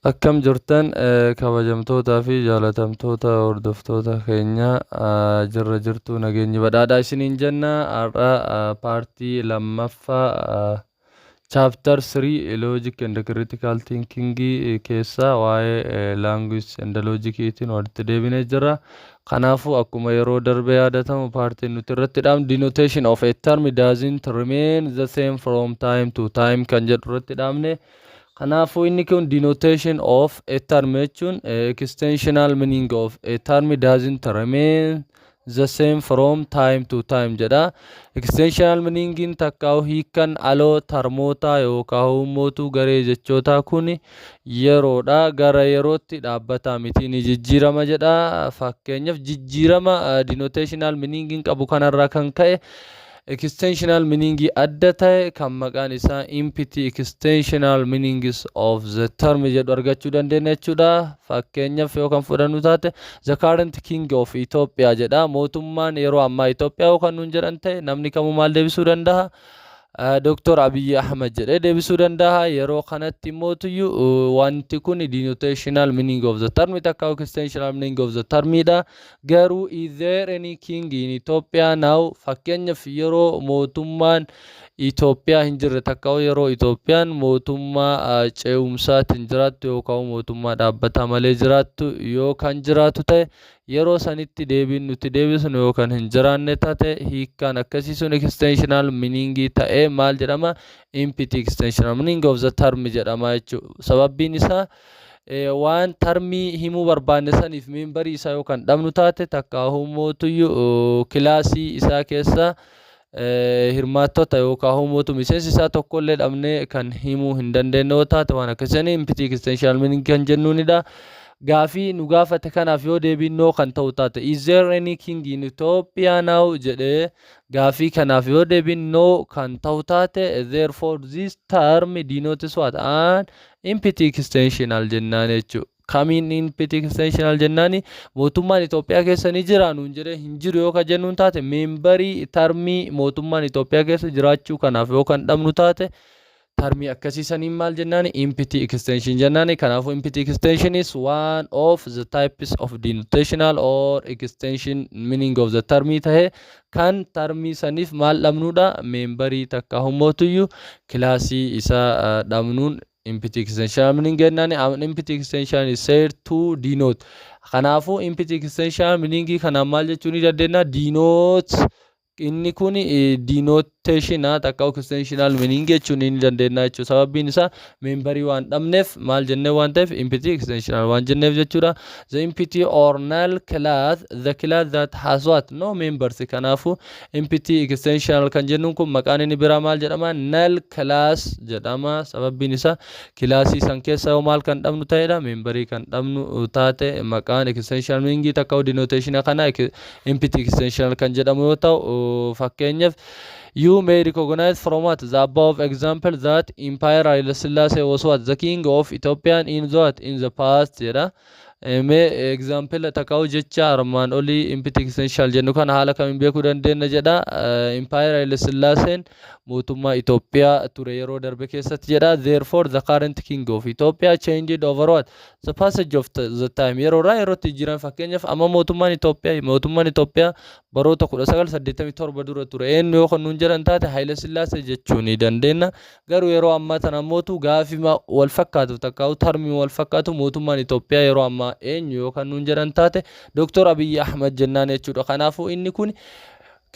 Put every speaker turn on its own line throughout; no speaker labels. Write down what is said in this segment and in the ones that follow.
Akkam jirtan, kabajamtootaa fi jaalatamtoota hordoftoota keenya? Jirra jirtu, nageenyi badhaadhaa isiniin jenna. Har'a partii lammaffaa chapter 3, Logic and Critical Thinking keessaa waa'ee language and logiciitiin walitti deebinee jirra. Kanaafuu akkuma yeroo darbe yaadatamu, partiin nuti irratti dhaabnu "Denotation of a term doesn't remain the same from time to time" kan jedhu irratti dhaabne. Kanaafuu inni kun denotation of a term jechuun extensional meaning of a term doesn't remain the same from time to time jedha. Extensional meaningiin takkaa'u hiikkan aloo termootaa yookaan mootuu garee jechootaa kun yeroodha gara yerootti dhaabbataa miti, ni jijjiirama jedha. Fakkeenyaaf, jijjiirama denotational meaningiin qabu kanarraa kan ka'e extensional meaning adda ta'e kan maqaan isaa empty extensional meanings of the term jedhu argachuu dandeenya jechuudha. Fakkeenyaaf, yoo kan fudhannu taate, "The current king of Ethiopia" jedha. Mootummaan yeroo ammaa Itoophiyaa yoo kan nuun jedhan ta'e, namni kamuu maal deebisuu danda'a? Dooktor Abiyyi Ahmad jedhee deebisuu danda'a. Yeroo kanatti mootuyyuu wanti kun denotational meaning of the term takka extensional meaning of the termidha. Garuu "Is there any king in Ethiopia now?" Fakkeenyaaf, yeroo mootummaan Itoophiyaa hin jirre takka yeroo Itoophiyaan mootummaa ce'umsaatiin jiraattu yookaan mootummaa dhaabbataa malee jiraattu yoo kan jiraatu ta'e, yeroo sanitti deebiin nuti deebisnu yookaan hin jiraanne taate, hiikkaan akkasii sun extensional meaning ta'ee maal jedhama? Empty extensional meaning of the term jedhama jechuudha. Sababbiin isaa, waan termii himuu barbaanne saniif memberii isaa yookaan dhabnu taate, takka mootuyyuu classii isaa keessa hirmaattota yookaan mootu miseensi isaa tokkollee dhabnee kan himuu hin dandeenye yoo taate, waan akkasii empty existential meaning kan jennuunidha. Gaafii nu gaafate kanaaf yoo deebiin no kan ta'u taate, "Is there any king in Ethiopia now?" jedhee gaafii kanaaf yoo deebiin no kan ta'u taate, therefore this term denotes what? An empty existential jennaan jechuudha. Kamiin empty existential jennaani? Mootummaan Itoophiyaa keessa ni jira nuun jedhee hin jiru yoo ka jennuun taate, memberii termii mootummaan Itoophiyaa keessa jiraachuu kanaaf yoo kan dhabnu taate, termii akkasii saniin maal jennaani? Empty extension jennaani. Kanaafuu empty extension is one of the types of denotational or extension meaning of the termii tahee kan termii saniif maal dhabnuudha? Memberii takka humootuyyuu classii isaa dhabnuun empty existential meaning jennaani. An empty extension is said to denote. Kanaafuu empty existential meaning kanaan maal jechuu ni dandeenya? Denote, inni kun denotation takka extensional meaning jechuun ni dandeenya jechuudha. Sababbiin isaa, memberii waan dhabneef maal jennee waan ta'eef, empty existential waan jenneef jechuudha. The empty or null class, the class that has what? No members. Kanaafuu empty existential kan jennuun kun maqaan inni biraa maal jedhama? Null class jedhama. Sababbiin isaa, classii san keessa yoo maal kan dhabnu ta'edha? Memberii kan dhabnu taate, maqaan existential meaning takka denotation kana empty existential kan jedhamu yoo ta'u, fakkeenyaaf, you may recognize from what? The above example that Emperor Haile Selassie was what? The king of Ethiopia in what? In the past jedha. Mee example takkaa'u jecha armaan olii empty existential jennu kana haala kamiin beekuu dandeenya jedha. Emperor Haile Sillaaseen mootummaa Itoophiyaa ture yeroo darbe keessatti jedha. Therefore, the current king of Ethiopia changed over what? The passage of the time. Yeroo irraa yerootti jijjiiran. Fakkeenyaaf, amma mootummaan Itoophiyaa baroota 1987 dura ture eenyu yoo kan nuun jedhan taate, Haile Sillaasee jechuu ni dandeenya. Garuu yeroo ammaa tana mootu gaafima wal fakkaatu takkaa'u termii wal fakkaatu mootummaan Itoophiyaa yeroo ammaa eenyu yoo kan nuun jedhan taate, Dooktor Abiyyi Ahmad jennaan jechuudha. Kanaafuu inni kun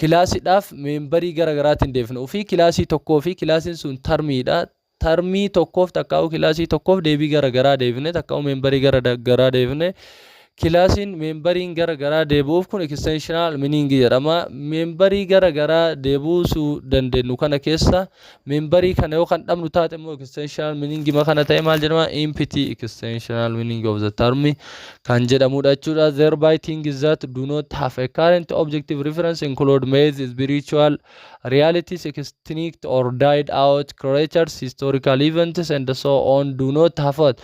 classiidhaaf memberii gara garaatiin deefna. Ofii classii tokkoo fi classiin sun termiidha. Termii tokkoof takkaa'u classii tokkoof deebii gara garaa deebine, takkaa'u memberii gara garaa deebine. Classiin memberiin gara garaa deebi'uuf kun existential meaning jedhama. Memberii gara garaa deebisuu dandeenyu kana keessa memberii kana yoo kan dhabnu taate immoo existential meaning kana ta'e maal jedhama? Empty existential meaning of the term kan jedhamudha jechuudha. Thereby, things that do not have a current objective reference include myths, spiritual realities, extinct or died out creatures, historical events and so on do not have what?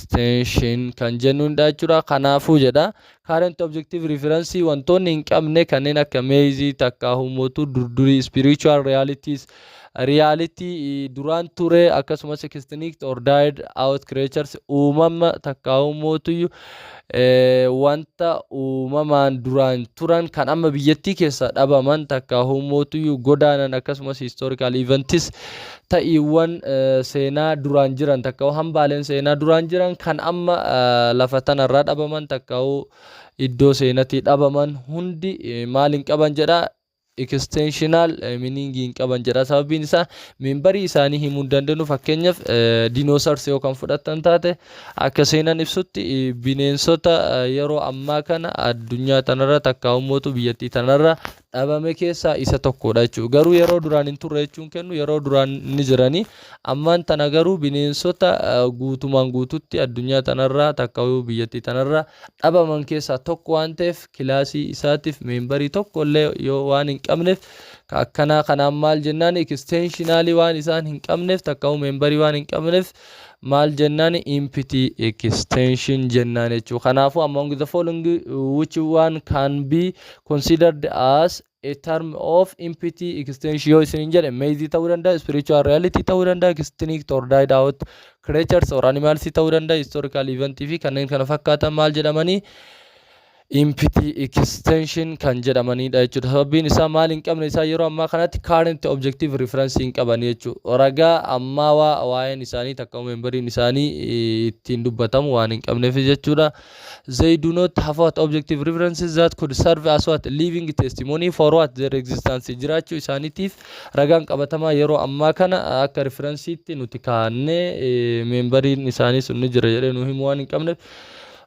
Extension kan jennuudha jechuudha. Kanaafuu jedha, current objective reference wantoonni hin qabne kanneen akka mythii takka humootu durdurii, spiritual realities Reality duraan ture, akkasumas extinct or died out creatures, uumama takkaa'uu mootuyyuu wanta uumamaan duraan turan kan amma biyyattii keessa dhabaman takkaa'uu mootuyyuu godaanan, akkasumas historical events, ta'iiwwan seenaa duraan jiran takkaa'uu hambaaleen seenaa duraan jiran kan amma lafa tanarraa dhabaman takkaa'uu iddoo seenatii dhabaman hundi maal hin qaban jedha? Existential meaning hin qaban jedha. Sababiin isaa memberii isaanii himuu hin dandeenyu. Fakkeenyaaf, dinosaurs yoo kan fudhattan taate, akka seenaan ibsutti bineensota yeroo ammaa kana addunyaa tanarra takkaa'uu mootu biyyattii tanarra dhabame keessaa isa tokkodha jechuudha. Garuu yeroo duraan hin turre jechuun kennu, yeroo duraan ni jiranii. Ammaan tana garuu bineensota guutumaan guututti addunyaa tanarraa takkaa'uu biyyattii tanarra dhabaman keessaa tokko waan ta'eef, classii isaatiif memberii tokko illee yoo waan hin qabneef, akkanaa kanaan maal jennaan? Existentialii waan isaan hin qabneef takkaa'uu memberii waan hin qabneef maal jennaan? Empty extension jennaan jechuudha. Kanaafuu, among the following, which one can be considered as a term of empty extension yoo isin jedhe, myth ta'uu danda'a, spiritual reality ta'uu danda'a, extinct or died out creatures or animals ta'uu danda'a, historical event fi kanneen kana fakkaatan maal jedhamanii? Empty extension kan jedhamanidha jechuudha. Sababiin isaa maal hin qabne? Isaa yeroo ammaa kanatti current objective reference hin qaban jechuudha. Ragaa ammaawaa waa'een isaanii takka memberiin isaanii ittiin dubbatamu waan hin qabneef jechuudha. They do not have what? Objective references that could serve as what? Living testimony for what? Their existence. Jiraachuu isaaniitiif ragaan qabatamaa yeroo ammaa kana akka referenceiitti nuti kaa'annee memberiin isaanii sun ni jira jedhee nu himuu waan hin qabneef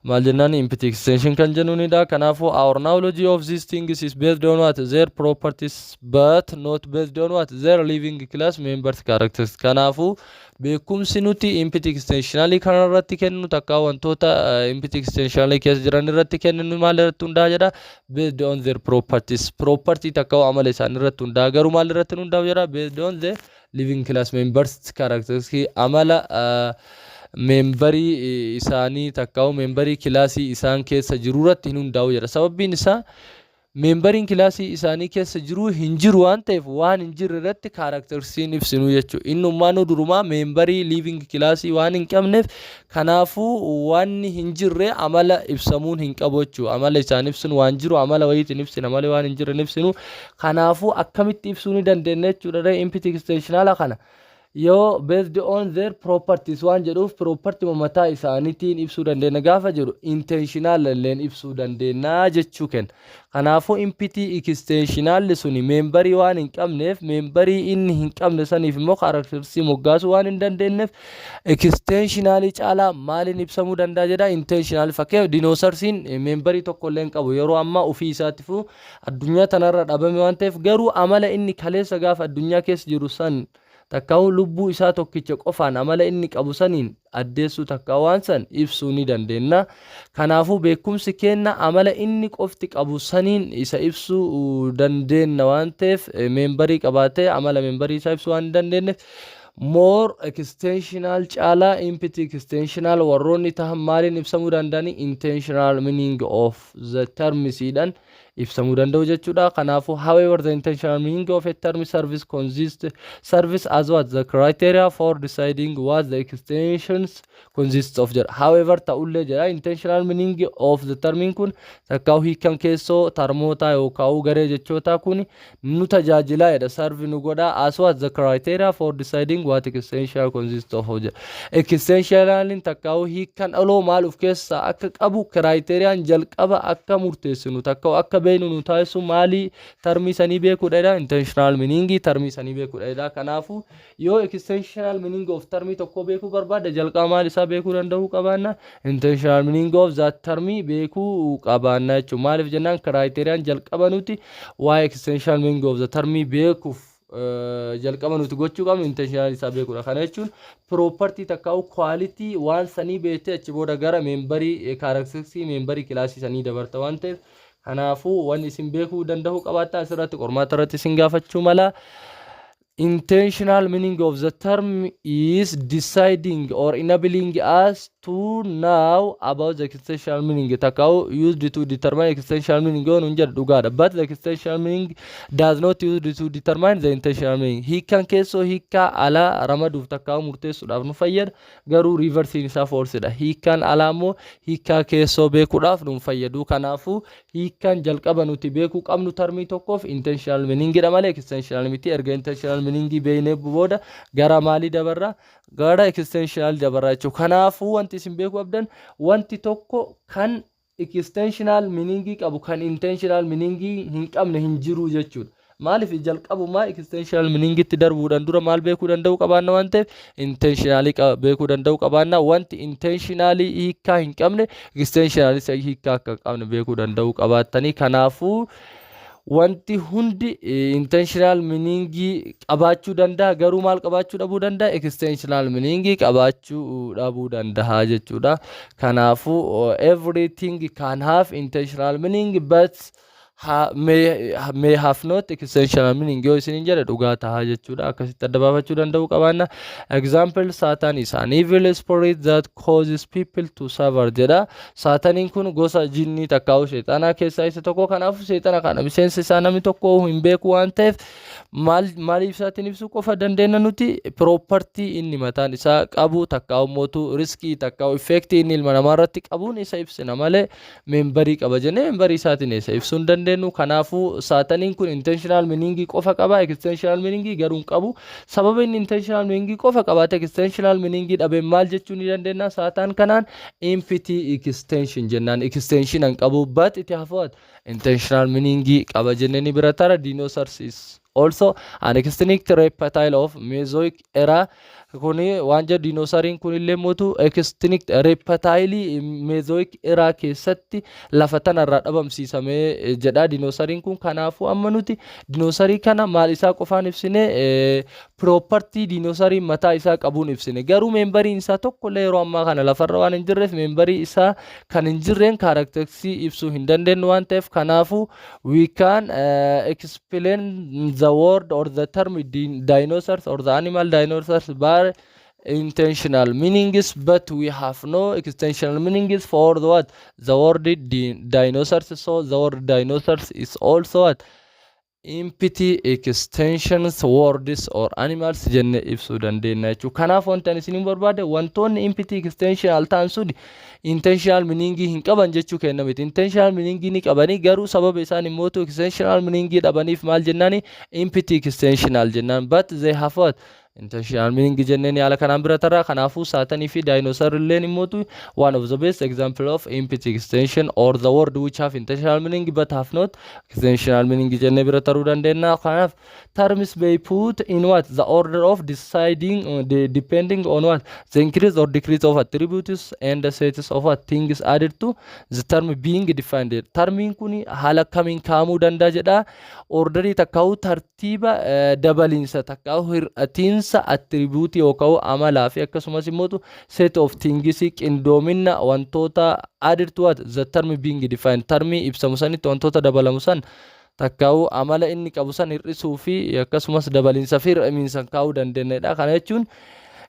maal jennaan? Empty extension kan jennuunidha. Kanaafuu, our knowledge of these things is based on what? Their properties, but not based on what? Their living class members characters. Kanaafuu, beekumsi nuti empty existentialii kana irratti kennu takka wantoota empty existentialii keessa jiran irratti kennu maal irratti hundaa'a jedha? Based on their properties, property takka amala isaanii irratti hundaa'a. Garuu maal irratti hundaa'u jedha? Based on the living class members characters, amala memberii isaanii takkaa'u memberii classii isaan keessa jiru irratti hin hundaa'u jedha. Sababbiin isaa memberiin classii isaanii keessa jiru hin jiru waan ta'eef, waan hin jirre irratti charactersiin ibsinu jechuudha. Innummaan durumaa memberii living classii waan hin qabneef, kanaafuu wanni hin jirre amala ibsamuun hin qabu jechuudha. Amala isaan ibsinu waan jiru amala wayiitiin ibsina malee waan hin jirre hin ibsinu. Kanaafuu akkamitti ibsuu ni dandeenya jechuudha empty existentiala kana? Yoo based on their properties waan jedhuuf, property mataa isaaniitiin ibsuu dandeenya gaafa jedhu, intentional illeen ibsuu dandeenya jechuu kenna. Kanaafuu, empty existentialli suni memberii waan hin qabneef, memberii inni hin qabne saniif immoo characteristic moggaasuu waan hin dandeenyeef, existentialii caalaa maaliin ibsamuu danda'a jedha? Intentional. Fakkeenyaaf, dinosaursiin memberii tokko illee hin qabu. Yeroo ammaa ofii isaatiifuu addunyaa tanarra dhabame waan ta'eef, garuu amala inni kaleessa gaafa addunyaa keessa jiru san takkaa'u lubbuu isaa tokkicha qofaan amala inni qabu saniin addeessuu takka waan san ibsuu ni dandeenya. Kanaafuu, beekumsi kenna amala inni qofti qabu saniin isa ibsuu dandeenya waan ta'eef, memberii qabaatee amala memberii isaa ibsuu waan hin dandeenyeef, more existential caalaa empty existential warroonni tahan maaliin ibsamuu danda'ani? Intentional meaning of the termsiidhaan ibsamuu danda'u jechuudha. Kanaafuu, however, the intentional meaning of a term service consist service as what? The criteria for deciding what the extensions consists of jedha. However, ta'ullee jedha, intentional meaning of the termiin kun takkaa hiikan keessoo termoota yookaan garee jechootaa kun nu tajaajila jedha. Serve nu godha as what? The criteria for deciding what existential consists of jedha. Existentialin takkaa hiikan dhaloo maal of keessaa akka qabu criteriaan jalqaba akka murteessinu takkaa akka beeknu nu taasisu maali? Termii sanii beekuudha. Intentional meaning termii sanii beekuudha. Kanaafuu, yoo existential meaning of termii tokko beekuu barbaadde, jalqaba maal isaa beekuu danda'uu qabaanna? Intentional meaning of that termii beekuu qabaanna jechuudha. Maaliif jennaan, criteriaan jalqaba nuti waa'ee existential meaning of the termii beekuuf jalqaba nuti gochuu qabnu intentional isaa beekuudha. Kana jechuun property takkaa'u quality waan sanii beektee achi booda gara memberii characteristics memberii classii sanii dabarta waan ta'eef, kanaafuu wanni isin beekuu danda'uu qabaattan asirratti qormaata irratti isin gaafachuu mala. Intentional meaning of the term is deciding or enabling us to know about the existential meaning. Takkaa'u used to determine existential meaning yoo nuun jedhu dhugaadha. But the existential meaning does not used to determine the intentional meaning. Hiikkaan keessoo hiikkaa alaa ramaduuf takkaa'u murteessuudhaaf nu fayyada. Garuu reversiin isaa falsedha. Hiikkaan alaa immoo hiikkaa keessoo beekuudhaaf nu fayyadu. Kanaafuu hiikkaan jalqaba nuti beekuu qabnu termii tokkoof intentional meaningidha malee existential miti. Erga intentional meaningii beeknee booda gara maalii dabarra? Gara existential dabarra jechuudha. Kanaafuu wanti isin beekuu qabdan, wanti tokko kan existential meaningii qabu kan intentional meaningii hin qabne hin jiru jechuudha. Maaliif? Jalqabumaa existential meaningitti darbuudhaan dura maal beekuu danda'uu qabaanna waan ta'eef, intentionally beekuu danda'uu qabaanna. Wanti intentionally hiikkaa hin qabne existentially hiikkaa akka hin qabne beekuu danda'uu qabaattanii. Kanaafuu wanti hundi intentional meaningii qabaachuu danda'a, garuu maal qabaachuu dhabuu danda'a? Existential meaningii qabaachuu dhabuu danda'a jechuudha. Kanaafuu everything can have intentional meaning but may have not existential meaning yoo isiniin jedhe dhugaa ta'a jechuudha. Akkasitti adda baafachuu danda'uu qabaanna. Example: Satan is an evil spirit that causes people to suffer jedha. Saataniin kun gosa jinnii takkaa'u seexanaa keessaa isa tokko. Kanaafuu seexana kana miseensa isaa namni tokko hin beeku waan ta'eef, maal maaliif isaatiin ibsuu qofa dandeenya nuti? Property inni mataan isaa qabu takkaa'u mootu riskii takkaa'u effectii inni ilma namaa irratti qabuun isa ibsina malee, memberii qaba jennee memberii isaatiin isa ibsuu hin dandeenyu. Kanaafuu saataniin kun intentional meaningii qofa qaba, existential meaningii garuu hin qabu. Sababa inni intentional meaningii qofa qabaate existential meaningii dhabee maal jechuu ni dandeenya? Saataan kanaan empty extension jennaan. Extension hin qabu, but it have what? Intentional meaningii qaba jennee ni bira tara. Dinosaurs is also an extinct reptile of Mesozoic era. Kuni waan jedhu, dinosauriin kun illee mootu extinct reptile Mesozoic era keessatti lafa tanarraa dhabamsiisamee jedha dinosauriin kun. Kanaafuu amma nuti dinosaurii kana maal isaa qofaan ibsine? Property dinosauriin mataa isaa qabuun ibsine. Garuu memberiin isaa tokkollee yeroo ammaa kana lafarra waan hin jirreef, memberii isaa kan hin jirreen characteristicsii ibsuu hin dandeenyu waan ta'eef, kanaafuu we can explain the word or the term dinosaurs or the animal dinosaurs by intentional meanings, but we have no existential meanings for the what? The word dinosaurs. So the word dinosaurs is also what? Empty extensions words or animals jenne ibsuu dandeenya jechuudha. Kanaaf wanti ani isiniin barbaade, wantoonni empty existential ta'an sun intentional meaningii hin qaban jechuu kenna miti. Intentional meaningii ni qabanii, garuu sababa isaan immoo existential meaningii dhabaniif maal jennaani? Empty existential jennaan. But they have what? Intentional meaning jenneen yaala kanaan bira tarraa. Kanaafuu saatanii fi dinosaur illeen immootu one of the best example of empty extension or the word which have intentional meaning but have not existential meaning jennee bira taruu dandeenya. Kanaaf terms may put in what? The order of deciding depending on what? The increase or decrease of attributes and the sets of what? Things added to the term being defined. Termiin kun haala kamiin kaa'amuu danda'a jedha? Orderii takkaa'u tartiiba dabaliinsa takkaa'u hir'atiinsa attributeii yookaan amalaa fi akkasumas immoo set of things, qindoomina wantoota, added to what? The term being defined. Termii ibsamu sanitti wantoota dabalamu san takkaa'u amala inni qabu san hir'isuu fi akkasumas dabaliinsa fi hir'imiinsa kaa'uu dandeenyedha. Kana jechuun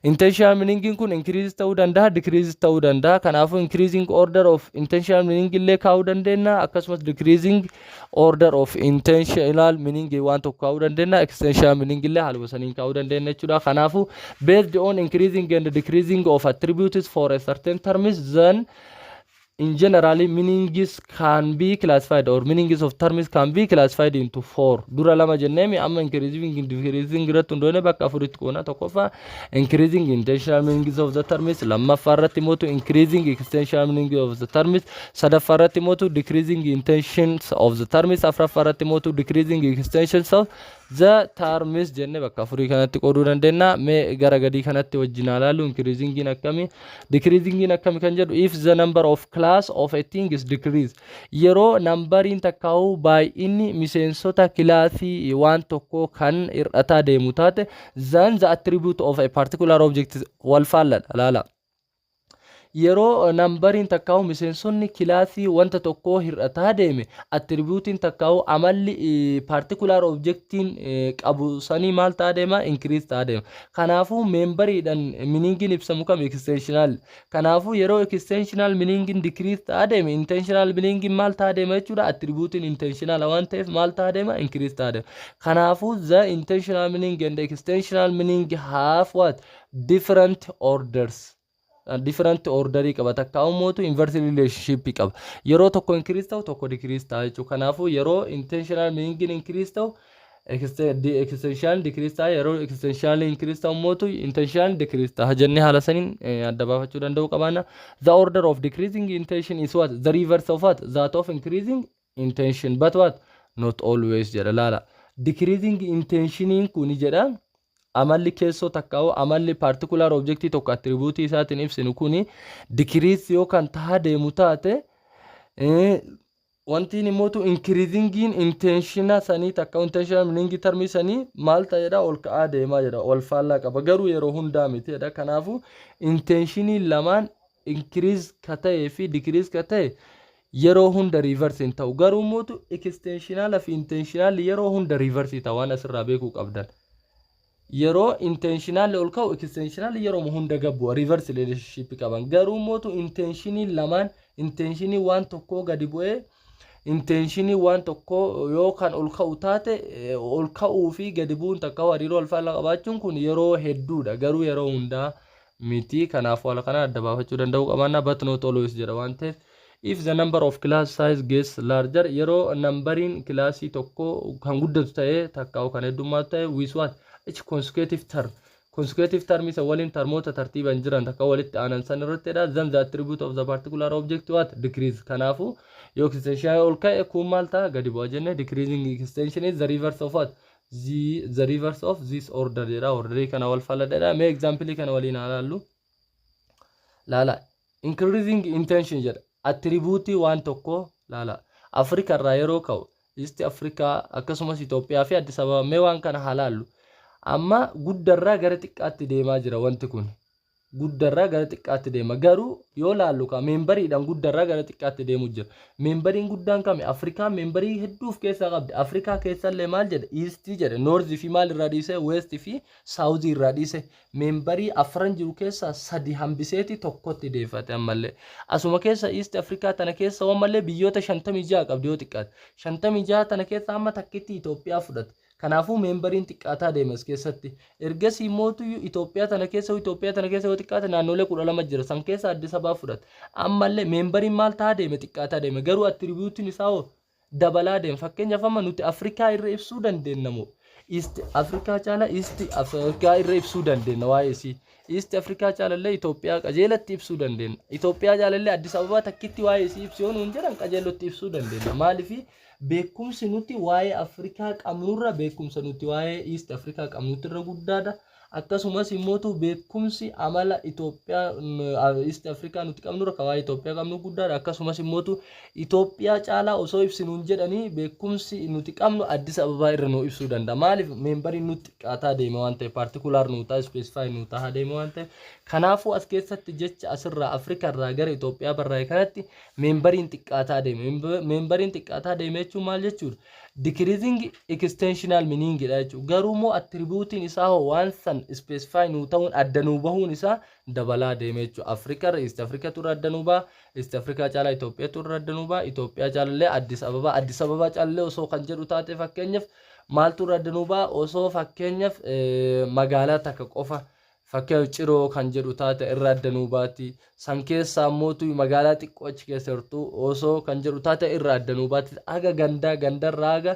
intentional meaning kun increase ta'uu danda'a, decrease ta'uu danda'a. Kanaafuu increasing order of intentional meaning illee kaa'uu dandeenya, akkasumas decreasing order of intentional meaning waan tokko kaa'uu dandeenya, existential meaning illee haaluma saniin kaa'uu dandeenya jechuudha. Kanaafuu based on increasing and decreasing of attributes for a certain terms, then in generally meanings can be classified or meanings of terms can be classified into four. Dura lama jenneemi, amma increasing and decreasing irratti hundoone bakka afuritti qoona. Tokkoffaa, increasing intentional meanings of the terms. Lammaffaa irratti mootu increasing existential meaning of the terms. Sadaffaa irratti mootu decreasing intentions of the terms. Afuraffaa irratti mootu decreasing extensions of the terms jenne bakka afurii kanatti qooduu dandeenya. Mee gara gadii kanatti wajjin haa ilaallu, increasingiin akkami, decreasingiin akkami kan jedhu. If the number of class of a thing is decrease, yeroo numberiin takkaa'uu baay'inni miseensota classii waan tokkoo kan hir'ataa deemu taate, then the attribute of a particular object wal faalladha. Laala, Yeroo numberiin takkaa'u miseensonni classii wanta tokkoo hir'ataa deeme, attributeiin takkaa'u amalli particular objectiin qabu sanii maal ta'aa deema? Increase ta'aa deema. Kanaafuu memberiidhaan meaningiin ibsamu kam? Existential. Kanaafuu yeroo existential meaningiin decrease ta'aa deeme, intensional meaningiin maal ta'aa deema jechuudha? Attributeiin intensional waan ta'eef maal ta'aa deema? Increase ta'aa deema. Kanaafuu the intensional meaning and existential meaning have what? Different orders. Different orderii qaba, takka mootu inverse relationship qaba. Yeroo tokko increase ta'u, tokko decrease ta'a jechuudha. Kanaafuu yeroo intensional meaning increase ta'u, existential decrease ta'a. Yeroo existential increase ta'u mootu intensional decrease ta'a jennee haala saniin adda baafachuu danda'uu qabaanna. The order of decreasing intension is what? The reverse of what? That of increasing intension, but what? Not always jedha. Laala, decreasing intensioniin kuni jedha, amalli keessoo takkaa'u amalli particular objectii tokko attributeii isaatiin ibsinu kuni decrease yoo kan tahaa deemu taate, wanti immootu increasingiin intensiona sanii takka intensional meaning termii sanii maal ta'edha? Ol ka'aa deemaa jedha. Wal faallaa qaba, garuu yeroo hundaa miti jedha. Kanaafuu intensionii lamaan increase ka ta'ee fi decrease ka ta'e yeroo hunda reverse hin ta'u. Garuu mootu existential fi intensional yeroo hunda reverse ta'a. Waan asirraa beekuu qabdan, yeroo intensional ol ka'u, existential yeroo hunda gabbu, reverse relationship qaban. Garuu mootu intensionii lamaan, intensionii waan tokkoo gadi bu'ee intensionii waan tokkoo yoo kan ol ka'u taate, ol ka'uu fi gadi bu'uun takka hariiroo wal faallaa qabaachuun kun yeroo hedduudha, garuu yeroo hundaa miti. Kanaafuu haala kana adda baafachuu danda'uu qabaanna. But not always jedha waan ta'eef, if the number of class size gets larger, yeroo numberiin classii tokko kan guddatu ta'e takka kan heddummaatu ta'e, with what? Each consecutive term, consecutive term isa waliin termoota tartiiban jiran takka walitti aanan san irrattidha, then the attribute of the particular object what? Decrease. Kanaafuu yoo extension ol ka'e, kun maal ta'a? Gadi bu'a jenne. Decreasing extension is the reverse of what? The reverse of this order jedha. Orderii kana wal faladhadha. Mee example kana waliin haa laallu. Laala, increasing intension jedha. Attribute waan tokko laala. Afrika irraa yeroo ka'u, East Africa, akkasumas Itoophiyaa fi Addis Ababa. Mee waan kana haa laallu. Amma guddarraa gara xiqqaatti deemaa jira. Wanti kun guddarraa gara xiqqaatti deema. Garuu yoo laallu ka memberiidhaan guddarraa gara xiqqaatti deemu jira. Memberiin guddaan kami? Afrikaan memberii hedduu of keessaa qabdi. Afrikaa keessallee maal jedhe? Eastii jedhe. Northii fi maal irraa dhiise? Westii fi southii irraa dhiise. Memberii afran jiru keessaa sadi hambiseeti tokkotti deeffate. Ammallee asuma keessa, East Afrikaa tana keessa ammallee biyyoota 56 qabdi yoo xiqqaate. 56 tana keessa amma takkitti Itoophiyaa fudhate. Kanaafuu memberiin xiqqaataa deema as keessatti. Ergasii mootu Itoophiyaa tana keessa yoo xiqqaate naannolee 12 jira. San keessa Addis Ababaa fudhate. Ammallee memberiin maal ta'aa deeme? Xiqqaataa deeme. Garuu attributeiin isaa hoo dabalaa deema. Fakkeenyaaf amma nuti Afrikaa irra ibsuu dandeenya moo? East Afrikaa caala East Afrikaa irra ibsuu dandeenya waa'ee isii. East Afrikaa caalallee Itoophiyaa qajeelatti ibsuu dandeenya. Itoophiyaa caalallee Addis Ababaa takkitti waa'ee isii ibsu yoo nuun jedhan, qajeelotti ibsuu dandeenya. Maaliifi? Beekumsi nuti waa'ee Afrikaa qabnurra beekumsa nuti waa'ee East Afrikaa qabnutti irra guddaadha. Akkasumas immootu beekumsi amala Itoophiyaa, East Afrikaa nuti qabnurra ka waa'ee Itoophiyaa qabnu guddaadha. Akkasumas immootu Itoophiyaa caalaa osoo ibsinuun jedhanii, beekumsi nuti qabnu Addis Ababaa irra nu ibsuu danda'a. Maaliif? Memberiin nuti xiqqaataa deema waan ta'eef, particular nu ta'a, specify nu ta'a deema waan ta'eef. Kanaafuu as keessatti jecha asirraa Afrikaa irraa gara Itoophiyaa barraa'e kanatti memberiin xiqqaataa deeme. Memberiin xiqqaataa deeme jechuun maal jechuudha? Decreasing existential meaning dha jechuudha. Garuu immoo attributeiin isaa hoo waan san specify nuu ta'uun adda nuu bahuun isaa dabalaa deeme jechuudha. Afrikaa irra East Africa turre adda nuu baha, East Africa caalaa Itoophiyaa turre adda nuu baha, Itoophiyaa caalallee Addis Ababaa, Addis Ababaa caalallee osoo kan jedhu taate, fakkeenyaaf maaltu irra adda nuu baha? Osoo fakkeenyaaf magaalaa takka qofa, fakkeenyaaf Ciroo kan jedhu taate, irra adda nuu baati. San keessaa mootu magaalaa xiqqoo achi keessa jirtu osoo kan jedhu taate, irra adda nuu baati. Haga gandaa, gandarraa haga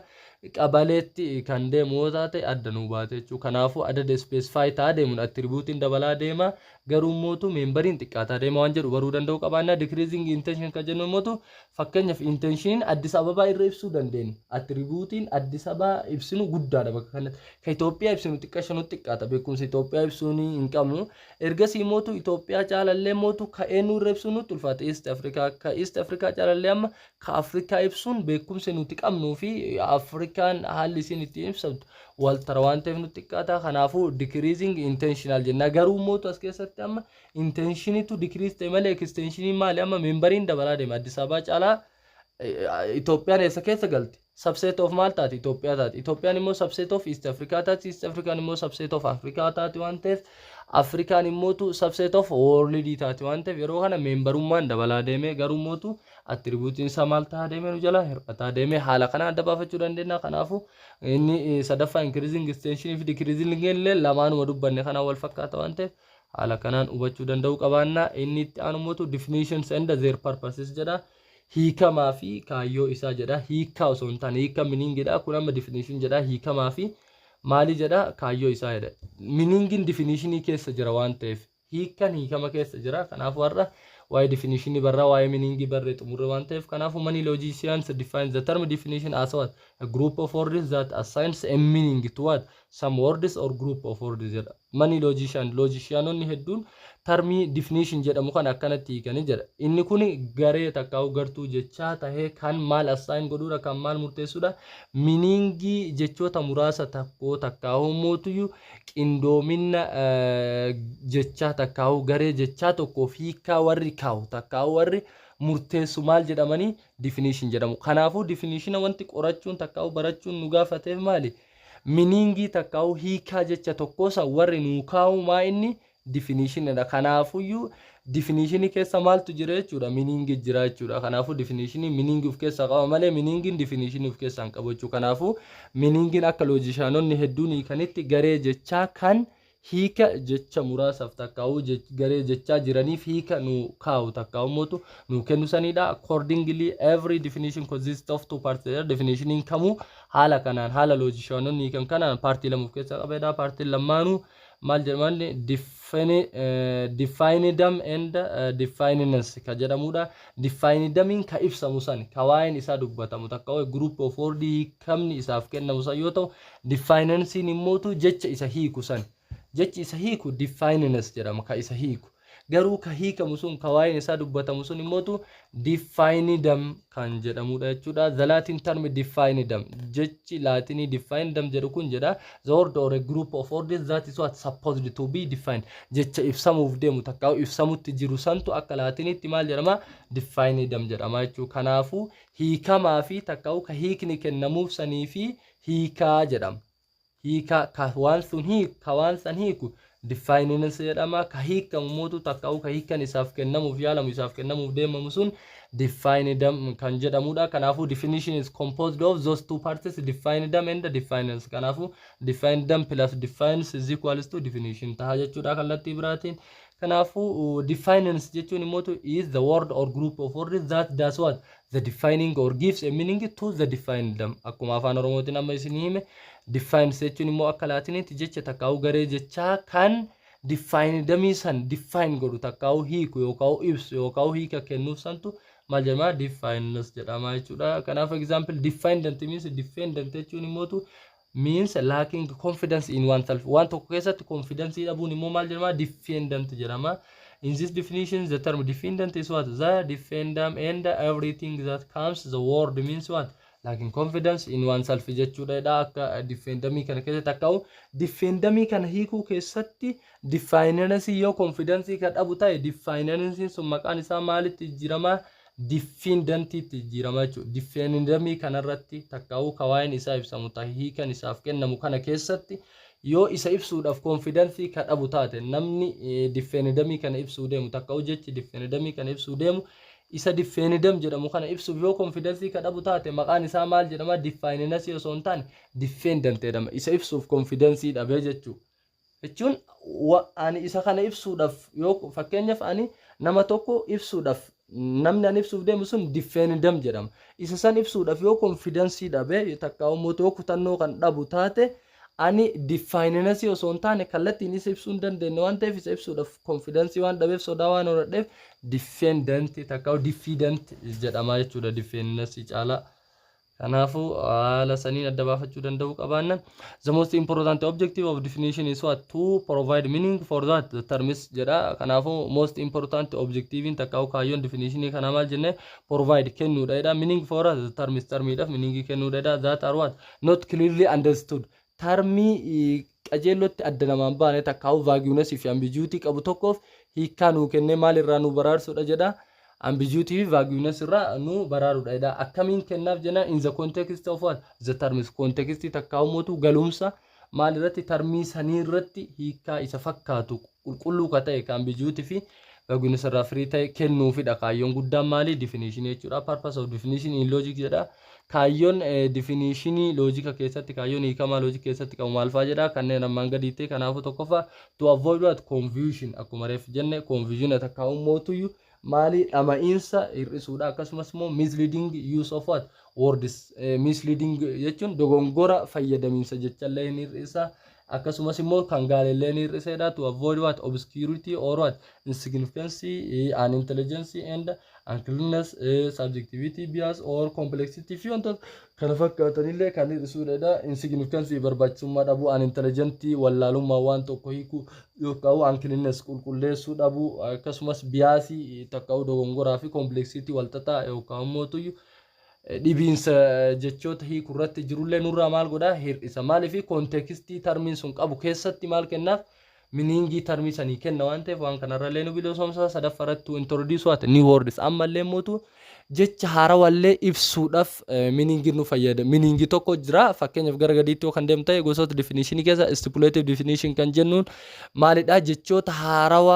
qabaleetti kan deemu yoo taate, adda nuu baate jechuudha. Kanaafuu adada specify ta'aa deemuun attributeiin dabalaa deema, garuu mootu memberiin xiqqaataa deema waan jedhu baruu danda'u qabaannaa. Decreasing intension kan jennu mootu, fakkeenyaaf intensioniin Addis Ababaa irra ibsuu dandeenya. Attributeiin Addis Ababaa ibsinu guddaadha bakka kanatti. Ka Itoophiyaa ibsinu xiqqa shanutti xiqqaata. Beekumsa Itoophiyaa ibsuun hin qabnu. Ergasii mootu Itoophiyaa caalallee mootu ka eenyu irra ibsuun nutti ulfaata? East Africa. Ka East Africa caalallee amma ka Afrikaa ibsuun beekumsi nuti qabnuu fi Afrikaa Afrikaan haalli isin ittiin ibsamtu wal tara waan ta'eef nutti xiqqaata. Kanaafuu decreasing intensional jenna. Garuu mootu as keessatti amma intensionitu decrease ta'e malee extensionii maali? Amma memberiin dabalaa deema. Addis Ababaa caalaa Itoophiyaan eessa keessa galti? Subset of maal taati? Itoophiyaa taati. Itoophiyaan immoo subset of East Africa taati. East Afrikaan immoo subset of Afrikaa taati waan ta'eef, Afrikaan immootu subset of world taati waan ta'eef, yeroo kana memberummaan dabalaa deemee, garuu mootu attributeiin isaa maal ta'aa deemee? Nu jala hir'ataa deemee. Haala kana adda baafachuu dandeenya. Kanaafuu inni sadaffaa increasing extension fi decreasing illee lamaanuma dubbanne kanaan wal fakkaata waan ta'eef, haala kanaan hubachuu danda'uu qabaanna. Inni itti aanu mootu "Definitions and their purposes" jedha. Hiikamaa fi kaayyoo isaa jedha. Hiikaa osoo hin taane hiika meaningidha. Kun amma definition jedha. Hiikamaa fi maali jedha? Kaayyoo isaa jedha. Meaningiin definitionii keessa jira waan ta'eef, hiikan hiikama keessa jira. Kanaaf warra waa'ee definitionii barraa, waa'ee meaningii barree xumurre waan ta'eef, kanaafuu many logicians define the term definition as what? A group of words that assigns a meaning to what? Some words or group of words jedha. Many logician, logicianonni hedduun termii definition jedhamu kan akkanatti hiikanii jedha. Inni kun garee takkaa'u gartuu jechaa tahee kan maal assign godhuudha, kan maal murteessuudha? Meaningii jechoota muraasa takkoo takkaa'u mootuyyuu qindoomina jechaa takkaa'u garee jechaa tokkoof hiikaa warri kaa'u takkaa'u warri murteessu maal jedhamanii? Definition jedhamu. Kanaafuu definitiona wanti qorachuun takkaa'u barachuun nu gaafateef maali? Meaningii takkaa'u hiikaa jecha tokkoosa warri nuu kaa'u maa inni? Definitionidha. Kanaafuyyuu definitionii keessa maaltu jira jechuudha? Meaningii jira jechuudha. Kanaafuu definitionii meaningii of keessaa qaba malee meaningiin definitionii of keessaa hin qabu jechuudha. Kanaafuu meaningiin akka logicianonni hedduun hiikanitti garee jechaa kan hiika jecha muraasaaf takkaa'uu garee jechaa jiraniif hiika nu kaa'u takkaa'u mootu nu kennu sanidha. Accordingly, every definition consists of two parts. Definitioniin kamuu haala kanaan, haala logicianonni hiikan kanaan, partii lama of keessaa qabedha. Partiin lamaanuu maal jedhaman? Definiendum and definiens ka jedhamudha. Definiendumiin ka ibsamu san, ka waa'een isaa dubbatamu takka group of word hiikamni isaaf kennamu san yoo ta'u, definiensiin immootu jecha isa hiiku san. Jechi isa hiiku definiens jedhama, ka isa hiiku. Garuu ka hiikamu sun, ka waa'een isaa dubbatamu sun immootu definiendum kan jedhamudha jechuudha. The Latin term definiendum, jechi Laatinii definiendum jedhu kun jedha, the word or a group of words that is what? Supposed to be defined. Jecha ibsamuuf deemu takka ibsamutti jiru santu akka Laatiniitti maal jedhama? Definiendum jedhama jechuudha. Kanaafuu hiikamaa fi takka ka hiikni kennamuuf sanii fi hiikaa jedhama. Hiika ka waan sun hiiku, ka waan san hiiku definiens jedhama. Ka hiikamu mootu takka ka hiikan isaaf kennamuuf yaalamu, isaaf kennamuuf deemamu sun definiendum kan jedhamudha. Kanaafuu definition is composed of those two parts, definiendum and definiens. Kanaafuu definiendum plus definiens is equals to definition taha jechuudha kallattii biraatiin. Kanaafuu definiens jechuun immoo is the word or group of words that does what? The defining or gives a meaning to the definiendum. Akkuma Afaan Oromootiin amma isin hime, definiens jechuun immoo akka Laatiniitti jecha takkaa'u garee jechaa kan definiendumii san define godhu takkaa'u hiiku yookaan ibsu yookaan hiika kennuuf santu maal jedhama? Definiens jedhama jechuudha. Kanaaf example, defendant means, defendant jechuun immootu means lacking confidence in oneself. Waan tokko keessatti confidence dhabuun immoo maal jedhama? Defendant jedhama. In this definition, the term defendant is what? The definiendum and everything that comes the word means what? Lacking confidence in oneself jechuudha. Akka definiendumii kana keessatti akka definiendumii kana hiikuu keessatti definiens yoo confidence kan dhabu ta'e, definiens sun maqaan isaa maalitti jijjiirama? Defendantiitti jijjiirama jechuudha. Definiendumii kanarratti takkaa'uu ka waa'een isaa ibsamu ta'e, hiikan isaaf kennamu kana keessatti yoo isa ibsuudhaaf confidence ka dhabu taate, namni definiendumii kana ibsuu deemu takkaa'uu jechi definiendumii kana ibsuu deemu isa definiendum jedhamu kana ibsuuf yoo confidence ka dhabu taate, maqaan isaa maal jedhama? Definiens osoo hin taane defendant jedhama. Isa ibsuuf confidence dhabee jechuudha. Jechuun ani isa kana ibsuudhaaf yoo fakkeenyaaf ani nama tokko ibsuudhaaf, namni ani ibsuuf deemu sun definiendum jedhama. Isa san ibsuudhaaf yoo confidence dhabe takka immoo yoo kutannoo kan dhabu taate, ani definiens osoo hin taane kallattiin isa ibsuu hin dandeenye waan ta'eef, isa ibsuudhaaf confidence waan dhabeef, sodaa waan horadheef, defendant takka defendant jedhama jechuudha definiens caalaa. Kanaafuu haala saniin adda baafachuu danda'uu qabaannan, the most important objective of definition is what? To provide meaning for that the terms jedha. Kanaafuu most important objective takkaa'u kaayyoon definition kana maal jenne? Provide kennuudha jedha. Meaning for the terms, termiidhaaf meaning kennuudha jedha. That are what? Not clearly understood. Termii qajeellotti adda namaan baane takkaa'u vagueness fi ambiguity qabu tokkoof hiikkaa nuu kennee maal irraa nu baraarsuudha jedha? Ambiguity fi vagueness irraa nu baraaruudha jedha. Akkamiin kennaaf jenna? In the context of what? The terms. Context takkaa'u mootu galumsa maal irratti? Termii sanii irratti hiikkaa isa fakkaatu, qulqulluu ka ta'e, ka ambiguity fi vagueness irraa free ta'e kennuufidha. Kaayyoon guddaan maali? Definition jechuudha. Purpose of definition in logic jedha. Kaayyoon definitionii loojika keessatti, kaayyoon hiikamaa loojika keessatti qabu maal fa'aa jedha? Kanneen ammaan gadiitti. Kanaafuu tokkoffaa, to avoid what? Confusion. Akkuma reef jenne, confusion takkaa'u mootuyyuu maali? Dhama'iinsa hir'isuudha. Akkasumas immoo misleading use of what? Words. Misleading jechuun dogongora fayyadamiinsa jechallee ni hir'isa. Akkasumas immoo kan gaaleellee ni hir'isedha. To avoid what? Obscurity or what? Insignificance, unintelligence and uncleanness, subjectivity, bias or complexity fi wantoota kana fakkaatanillee kan hir'isuudha. Insignificance, barbaachisummaa dhabuu, unintelligent, wallaalummaa waan tokko hiikuu yookaan uncleanness, qulqulleessuu dhabuu, akkasumas biasii takkaa'uu dogongoraa fi complexity walxaxaa yookaan immoo dhibiinsa jechoota hiikuu irratti jirullee nurraa maal godhaa? Hir'isa. Maaliif? Contextii termiin sun qabu keessatti maal kennaaf? Meaningii termii sanii kenna waan ta'eef, waan kanarrallee nu bilisoomsa. Sadaffaa irratti, introduce what? New words. Ammallee mootu jecha haarawallee ibsuudhaaf meaningii nu fayyada. Meaningii tokko jira. Fakkeenyaaf, gara gadiitti yoo kan deemu ta'e, gosoota definitionii keessa stipulative definition kan jennuun maalidha? Jechoota haarawa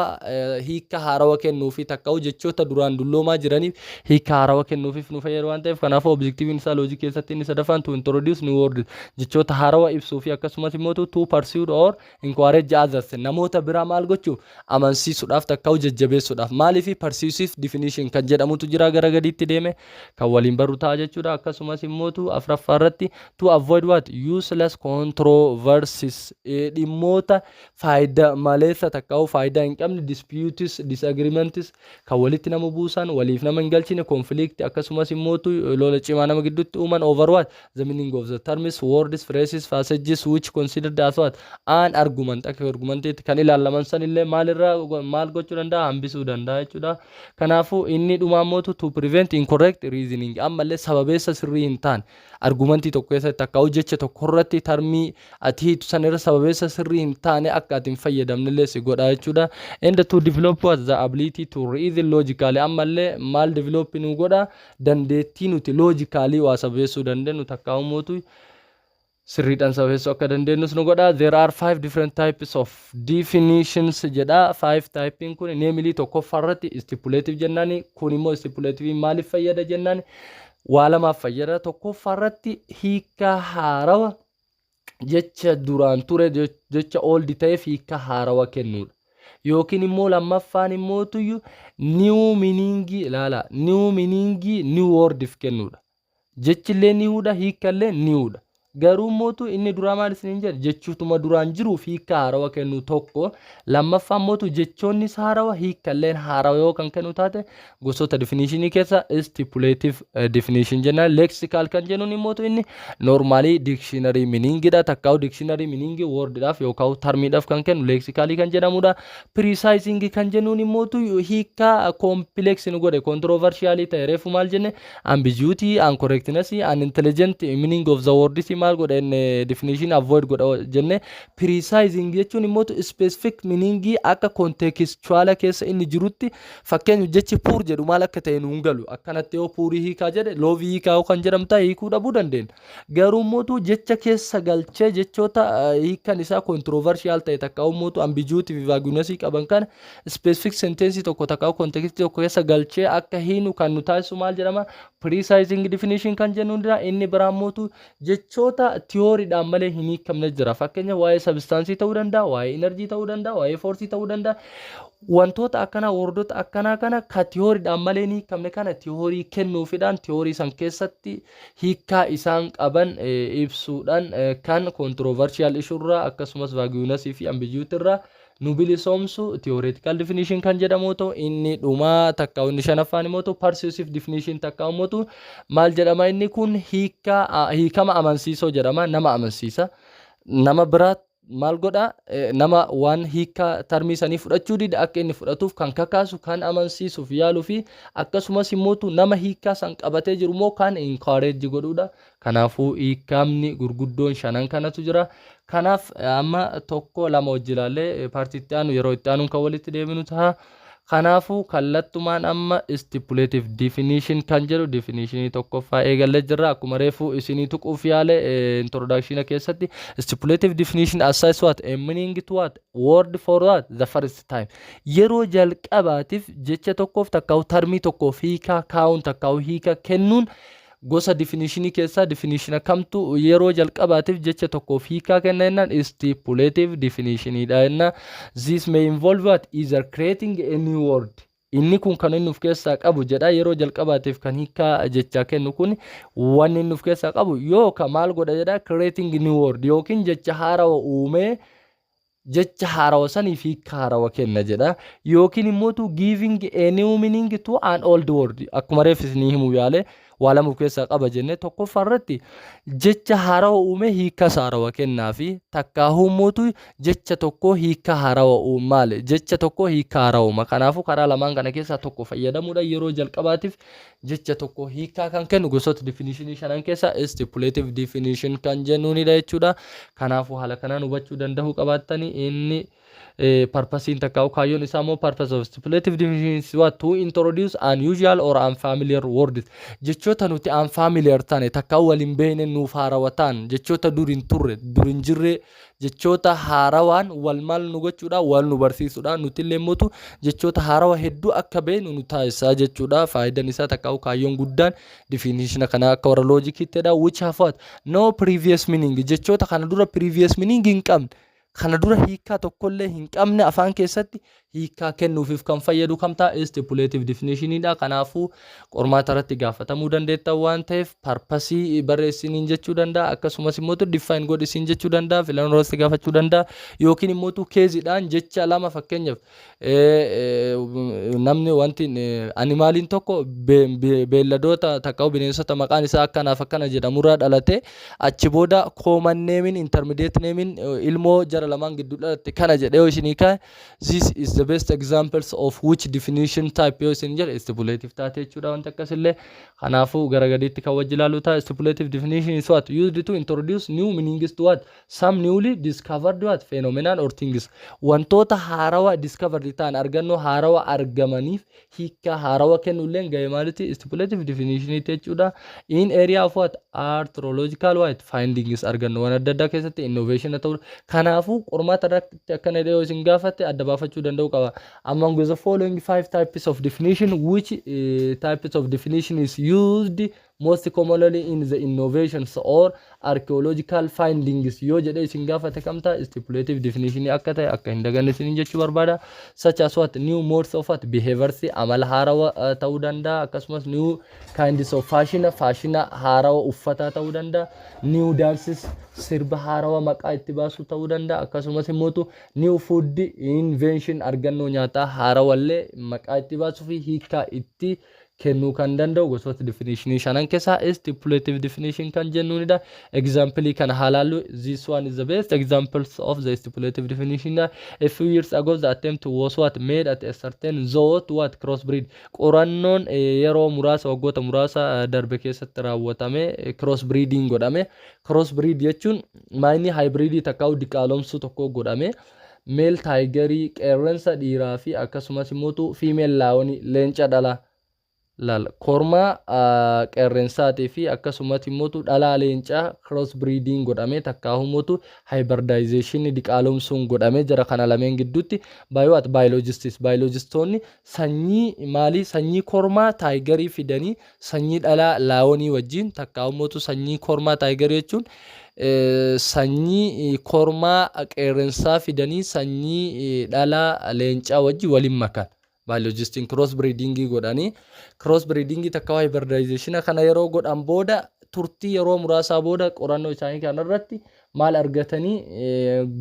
hiika haarawa kennuu fi takka'u jechoota duraan dulloomaa jiraniif hiika haarawa kennuufiif nu fayyada waan ta'eef, kanaafuu objectiviin isaa loojii keessatti inni sadaffaan to introduce new word, jechoota haarawa ibsuu fi akkasumas immoo to persuade or encourage others, namoota biraa maal gochuuf? Amansiisuudhaaf takka'u jajjabeessuudhaaf. Maaliif? Persuasive definition kan jedhamutu jira, gara gadiitti deeme kan waliin barru ta'a jechuudha. Akkasumas immootu afuraffaa irratti, to avoid what? Useless controversies, dhimmoota faayidaa maleessa takka'u faayidaa hin qabne, disputes, disagreements, kan walitti nama buusan, waliif nama hin galchine, conflict, akkasumas immootu lola cimaa nama gidduutti uuman, over what? The meaning of the terms, words, phrases, passages which considered as what? An argument. Akka argumentiitti kan ilaalaman sanillee maalirraa maal gochuu danda'a? Hambisuu danda'a jechuudha. Kanaafuu inni dhumaa mootu to prevent incorrect reasoning. Ammallee sababeessa sirrii hin taane argumentii tokko keessatti akka jecha tokko irratti termii ati hiitu san irra sababeessa sirrii hin taane akka ati hin fayyadamnellee si godha jechuudha. And to develop what? The ability to reason logically. Ammallee maal develop nu godha? Dandeettii nuti logically waa sababeessuu dandeenyu takka mootu sirriidhaan sababeessuu akka dandeenyus nu godha. There are five different types of definitions jedha. Five typing kun namely, tokkoffaa irratti stipulative jennaani. Kun immoo stipulative maaliif fayyada jennaani, waa lamaaf fayyada. Tokkoffaa irratti hiika haarawa jecha duraan ture, jecha old ta'eef hiika haarawa kennuudha. Yookiin immoo lammaffaan immootuyyuu new meaning, ilaala, new meaning new wordif kennuudha. Jechillee newdha, hiikallee newdha. Garuu mootu inni duraa maal isiniin jedhe? Jechuutuma duraan jiruuf hiika haarawa kennu tokko. Lammaffaan mootu jechoonnis haarawa, hiikalleen haarawa yoo kan kennu taate, gosoota definitionii keessa stipulative definition jennaan. Lexical kan jennuun immootu inni normally dictionary meaningidha. Takkaa'u dictionary meaning wordidhaaf yookaan termiidhaaf kan kennu lexicalii kan jedhamudha. Precising kan jennuun immootu hiika complex nu godhe, controversialii ta'e. Reefu maal jenne? Ambiguity, uncorrectness, unintelligent meaning of the words maal godha inni definition avoid godha jenne. Precising jechuun immoo specific meaning akka contextuala keessa inni jirutti. Fakkeenya, jechi poor jedhu maal akka ta'e nuun galu. Akkanatti yoo poorii hiikaa jedhe, loveii hiikaa yoo kan jedhamu ta'e, hiikuu dhabuu dandeenya. Garuu immoo jecha keessa galchee jechoota hiikan isaa controversial ta'e takka immoo ambiguity fi vagueness qaban kana specific sentence tokko takka context tokko keessa galchee akka hiinu kan nu taasisu maal jedhama? Precising definition kan jennu jira. Inni biraa immoo jechoota tiyooriidhaan malee hin hiikamne jira. Fakkeenya, waa'ee substanceii ta'uu danda'a, waa'ee energy ta'uu danda'a, waa'ee forceii ta'uu danda'a. Wantoota akkanaa, wordoota akkanaa kana ka tiyooriidhaan malee hin hiikamne kana tiyoorii kennuufidhaan, tiyoorii san keessatti hiikkaa isaan qaban ibsuudhaan kan controversial issue irraa akkasumas vagueness fi ambiguity irraa nu bilisoomsu theoretical definition kan jedhamu ta'u, inni dhumaa takka inni shanaffaan immoo persuasive definition takka immoo maal jedhama? Inni kun hiika hiikama amansiisoo jedhama. Nama amansiisa, nama biraa maal godha? Nama waan hiika termii sanii fudhachuu dide akka inni fudhatuuf kan kakaasu, kan amansiisuuf yaaluu fi akkasumas immoo nama hiikaa san qabatee jiru immoo kan encourage godhuudha. Kanaafuu hiikamni gurguddoon shanan kanatu jira. Kanaaf amma tokko lama hojii ilaallee partii itti aanu yeroo itti aanuun kan walitti deebinu ta'a. Kanaafuu kallattumaan amma stipulative definition kan jedhu definitionii tokkoffaa eegallee jirra. Akkuma reefu isinii tuquuf yaale introduction keessatti, stipulative definition assigns what? A meaning to what? Word for what? The first time. Yeroo jalqabaatiif jecha tokkoof takkaa'u termii tokkoof hiikaa kaa'uun takkaa'u hiika kennuun gosa definitionii keessaa definitiona kamtu yeroo jalqabaatiif jecha tokkoof hiikaa kenna jennaan stipulative definitionidha jenna. This may involve what? Either creating a new word. Inni kun kan inni of keessaa qabu jedha, yeroo jalqabaatiif kan hiikaa jechaa kennu kun wanni inni of keessaa qabu yookaan maal godha jedha? Creating new word yookiin jecha haarawa uumee jecha haarawa saniif hiika haarawa kenna jedha, yookiin immoo giving a new meaning to an old word. Akkuma reef isinii himuu yaale, waa lama of keessaa qaba jenne. Tokkoffaa irratti jecha haarawa uume hiika haarawa kennaa fi takkaahuu mootu jecha tokko hiika haarawa maali, jecha tokko hiika haarawa uuma. Kanaafuu karaa lamaan kana keessaa tokko fayyadamuudhaan yeroo jalqabaatiif jecha tokko hiikaa kan kennu gosoota definitionii shanan keessaa stipulative definition kan jennuunidha jechuudha. Kanaafuu haala kanaan hubachuu danda'uu qabaattanii. Inni purposeiin takkaa'u kaayyoon isaa immoo, purpose of stipulative definition is what? To introduce unusual or unfamiliar words. Jechoota nuti unfamiliar taane takkaa'u waliin beekne, nuuf haarawaa ta'an, jechoota dur hin turre, dur hin jirre, jechoota haarawaan wal maal nu gochuudha, wal nu barsiisuudha. Nuti illee mootu jechoota haarawaa hedduu akka beeknu nu taasisaa jechuudha. Faayidaan isaa takkaa'u kaayyoon guddaan definition kana akka warra logiciittidha. Which have what? No previous meaning. Jechoota kana dura previous meaning hin qabne, kana dura hiikaa tokkollee hin qabne afaan keessatti hiikaa kennuufiif kan fayyadu kam ta'a? Stipulative definitionidha. Kanaafuu qormaata irratti gaafatamuu dandeettan waan ta'eef purposeii barreessiniin jechuu danda'a, akkasumas immoo define godhisiin jechuu danda'a, filannoo irratti gaafachuu danda'a, yookiin immoo caseiidhaan jecha lama, fakkeenyaaf namni wanti animaliin tokko beelladoota takka bineensota maqaan isaa akkanaaf akkana jedhamurraa dhalate, achi booda common nameiin, intermediate nameiin ilmoo jara lamaan gidduu dhalatte kana jedhee yoo isinii kaa'e, "This is the best examples of which definition type?" yoo isin jedhe, stipulative taate jechuudha wanti akkasillee. Kanaafuu gara gadiitti kan wajji ilaalu ta'a. Stipulative definition is what? Used to introduce new meanings to what? Some newly discovered what? Phenomenon or things. Wantoota haarawa discovered ta'an, argannoo haarawa argamaniif hiika haarawa kennulleen gahee maalitti? Stipulative definition jechuudha. In area of what? Archaeological what? Findings. Argannoowwan adda addaa keessatti innovation ta'uu. Kanaafuu qormaata irratti akkana jedhee yoo isin gaafatte adda baafachuu danda'u qaba. Among the following five types of definition, which types of definition is used most commonly in the innovations or archaeological findings yoo jedhee isin gaafate kam ta'a? Stipulative definition akka ta'e akka hin daganne isiniin jechuu barbaada. Such as what? New modes of what? Behaviors, amala haarawa ta'uu danda'a, akkasumas new kinds of fashion, faashina haarawa uffataa ta'uu danda'a, new dances, sirba haarawa maqaa itti baasuu ta'uu danda'a, akkasumas immoo new food invention, argannoo nyaataa haarawallee maqaa itti baasuu fi hiikaa itti kennuu kan danda'u gosoota definitionii shanan keessaa stipulative definition kan jennuunidha. Example kana haa laallu. This one is the best examples of the stipulative definition. A few years ago, the attempt was what? Made at a certain zoo to what? Crossbreed. Qorannoon yeroo muraasa, waggoota muraasa darbe keessatti raawwatame crossbreeding godhame. Crossbreed jechuun maayini? Hybridii takkaa'u diqaalomsuu tokko godhame. Male tigerii, qeerransa dhiiraa fi akkasumas immoo female lionii, leenca dhalaa. Laal, kormaa qeerrensaatii fi akkasumas immoo dhalaa leencaa cross breeding godhame takkaa'u immoo hybridization, diqaalomsuun godhame jara kana lameen gidduutti by what? Biologists. Biologistoonni sanyii maalii? Sanyii kormaa tigerii fidanii sanyii dhalaa lionii wajjin takkaa'u immoo sanyii kormaa tigerii jechuun sanyii kormaa qeerrensaa fidanii sanyii dhalaa leencaa wajjin waliin makan. Biologistiin cross breedingii godhanii, cross breedingii takka hybridization kana yeroo godhan booda Turtii yeroo muraasaa booda qorannoo isaanii kanarratti maal argatanii?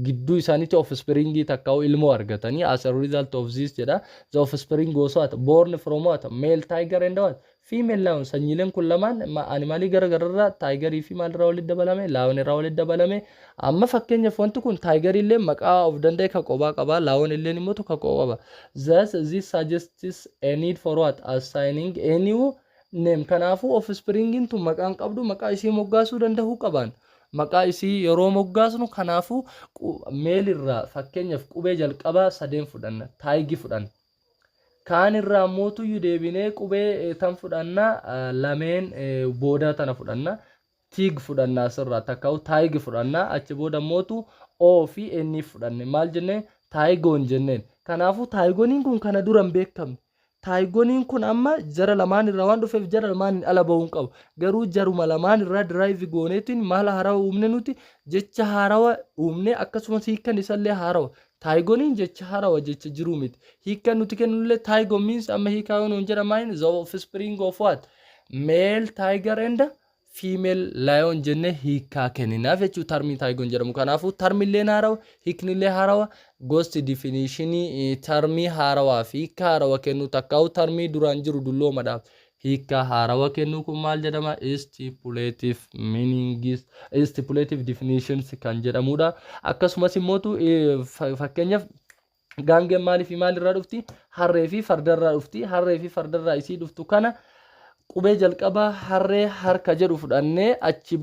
Gidduu isaaniitti offspringii, takkaa'u ilmoo argatanii. As a result of this jedha, the offspring was what? Born from what? Male tiger and what? Female lion. Sanyiileen kun lamaan animalii gara gararraa, tigerii fi maalirraa walitti dabalame? Lion irraa walitti dabalame. Amma fakkeenyaaf wanti kun tigerii illee maqaa of danda'e ka qobaa qaba, lion illee immoo ka qobaa qaba. Thus this suggests a need for what? Assigning a new name. Kanaafuu offspringin tun maqaan qabdu, maqaa isii moggaasuu danda'uu qaban. Maqaa isii yeroo moggaasnu kanaafuu male irraa fakkeenyaaf qubee jalqabaa sadeen fudhanna, tig fudhanna. Kaan irraa mootuyyuu deebinee qubee tan fudhanna, lameen boodaa tana fudhanna, tig fudhanna asirraa, takkaa'u tig fudhanna. Achi booda mootu o fi n fudhanne. Maal jennee? Tigon jenneen. Kanaafuu tigoniin kun kana dura hin beekamne. Tigoniin kun amma jara lamaan irraa waan dhufeef jara lamaan ala bahuu hin qabu. Garuu jaruma lamaan irraa derive gooneetiin maal haarawaa uumne nuti? Jecha haarawaa uumne. Akkasumas hiikkan isallee haarawa. Tigoniin jecha haarawaa jecha jiruu miti. Hiikkan nuti kennullee tigon means amma hiikaa yoo nuun jedhama, the offspring of what? Male tiger and female lion jennee hiikkaa kenninaaf jechuu termii tigon jedhamu. Kanaafuu termillee haarawa, hiiknillee haarawa. Gosti definitionii termii haarawaa fi hiikkaa haarawaa kennu, takkaa'u termii duraan jiru dulloomadhaaf hiikkaa haarawaa kennuu kun maal jedhama? Stipulative meanings, stipulative definitions kan jedhamudha. Akkasumas immootu fakkeenyaaf gaangeen maalii fi maalirraa dhufti? Harree fi fardarraa dhufti. Harree fi fardarraa isii dhuftu kana qubee jalqabaa harree harka jedhu fudhannee, achi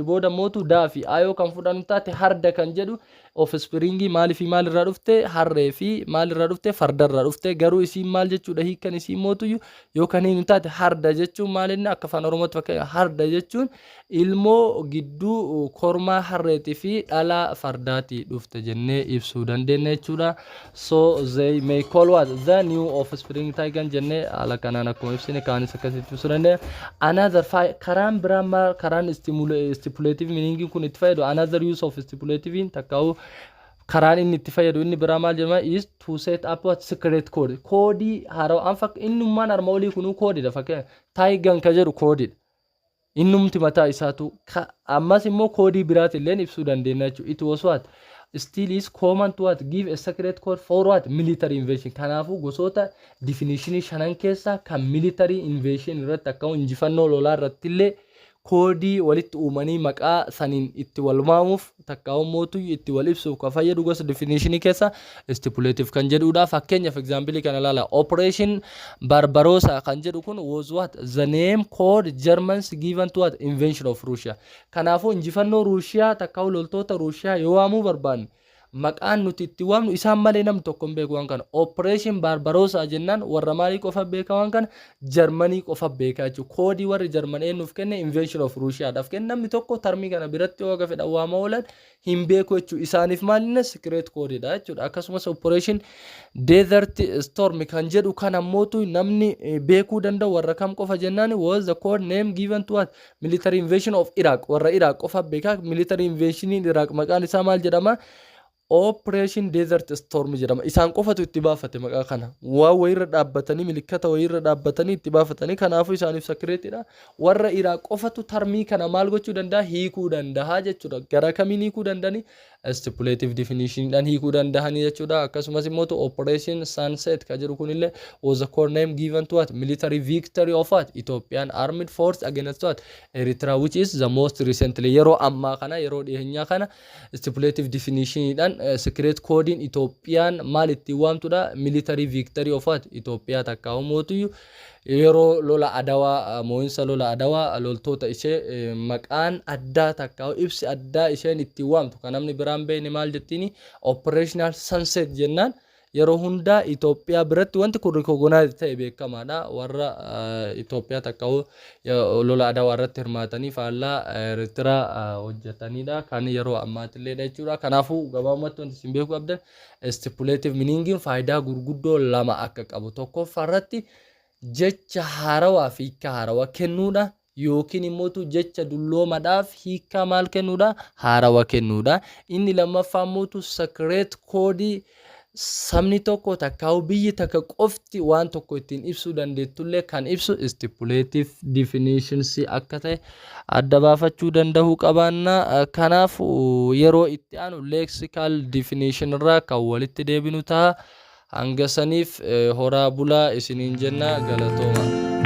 booda mootu daa fi ayoo kan fudhannu taate, harda kan jedhu offspringii maalii fi maalirraa dhufte? Harree fi maalirraa dhufte? Fardarraa dhufte. Garuu isiin maal jechuudha hiikkan isiin mootuyyuu yoo kan hin taate? Harda jechuun maal inni akka Afaan Oromootti fakkeenya harda jechuun ilmoo gidduu kormaa harreetii fi dhala fardaatii dhufte jennee ibsuu dandeenya jechuudha. So they may call what? The new offspring tigon jennee haala kanaan akkuma ibsine kaanis akkasitti ibsuu dandeenya. Another karaan biraa maal karaan stipulative meaning kun itti fayyadu? Another use of stipulative, takkaa'u karaan inni itti fayyadu inni biraa maal jedhama? Is to set up what? Secret code. Koodii haarawaa an fakk innummaan arma olii kunuu koodidha. Fakkeenya tigon ka jedhu koodidha. Innumti mataa isaatu ammas immoo koodii biraati illeen ibsuu dandeenya jechuudha. It was what? Still is common to what? Give a secret code for what? Military invasion. Kanaafuu gosoota definitionii shanan keessaa kan military invasion irratti, akka injifannoo lolaa irratti illee koodii walitti uumanii maqaa saniin itti wal waamuuf, takkaa'u mootu itti wal ibsuuf kan fayyadu gosa definitionii keessa stipulative kan jedhudha. Fakkeenyaaf example kana ilaala. Operation Barbarossa kan jedhu kun was what? The name code Germans given to what? Invasion of Russia. Kanaafuu injifannoo Ruushiyaa, takkaa'u loltoota Ruushiyaa yoo waamuu barbaanne, maqaan nuti itti waamnu isaan malee namni tokko hin beeku waan kana. Operation Barbarossa jennaan warra maalii qofa beeka waan kana? Jarmanii qofa beeka jechuudha. Koodii warri Jarman eenyuuf kenne? Invasion of Russiaadhaaf kenne. Namni tokko termii kana biratti yoo fedhan waama oolan hin beeku jechuudha. Isaaniif maalinna secret koodiidha jechuudha. Akkasumas Operation Desert Storm kan jedhu kan ammootu namni beekuu danda'u warra kam qofa jennaan, was the code name given to what? Military invasion of Iraq. Warra Iraq qofa beeka. Military invasion Iraq maqaan isaa maal jedhama? Operation Desert Storm jedhama. Isaan qofatu itti baafate maqaa kana. Waan wayiirra dhaabbatanii, milikkata wayiirra dhaabbatanii itti baafatanii, kanaafuu isaaniif secretidha. Warra Iraaq qofatu termii kana maal gochuu danda'a? Hiikuu danda'a jechuudha. Gara kamiin hiikuu danda'ani? Stipulative definitioniidhaan hiikuu danda'anii jechuudha. Akkasumas immoo Operation Sunset kan jedhu kunillee was the code name given to what? Military victory of what? Ethiopian Armed Force against what? Eritrea, which is the most recently, yeroo ammaa kana, yeroo dhiyeenyaa kana stipulative definitioniidhaan secret coding Itoophiyaan maal ittiin waamtudha? Military victory of what? Itoophiyaa takka mootuyyuu yeroo lola Adawaa, moo'insa lola Adawaa, loltoota ishee maqaan addaa takka ibsi addaa isheen ittiin waamtu kan namni biraan beekne maal jettiini? Operational Sunset jennaan. Yeroo hundaa Itoophiyaa biratti wanti kun recognize ta'e beekamaadha. Warra Itoophiyaa takka lola Adawaa irratti hirmaatanii faallaa Eertiraa hojjetanidha. Kan yeroo ammaatiilleedha jechuudha. Kanaafuu gabaabumatti wanti isin beekuu qabdan stipulative meaningiin faayidaa gurguddoo lama akka qabu. Tokkoffaa irratti jecha haarawaa fi hiika haarawaa kennuudha. Yookiin immoo jecha dulloomadhaaf hiika maal kennuudha? Haarawaa kennuudha. Inni lammaffaa immoo secret koodii Sabni tokko takkaa'u biyyi takka qofti waan tokko ittiin ibsuu dandeettullee kan ibsu stipulative definitions akka ta'e adda baafachuu danda'uu qabaanna. Kanaaf yeroo itti aanu lexical definition irraa kan walitti deebinu ta'a. Hanga saniif horaa bulaa isiniin jenna, galatooma.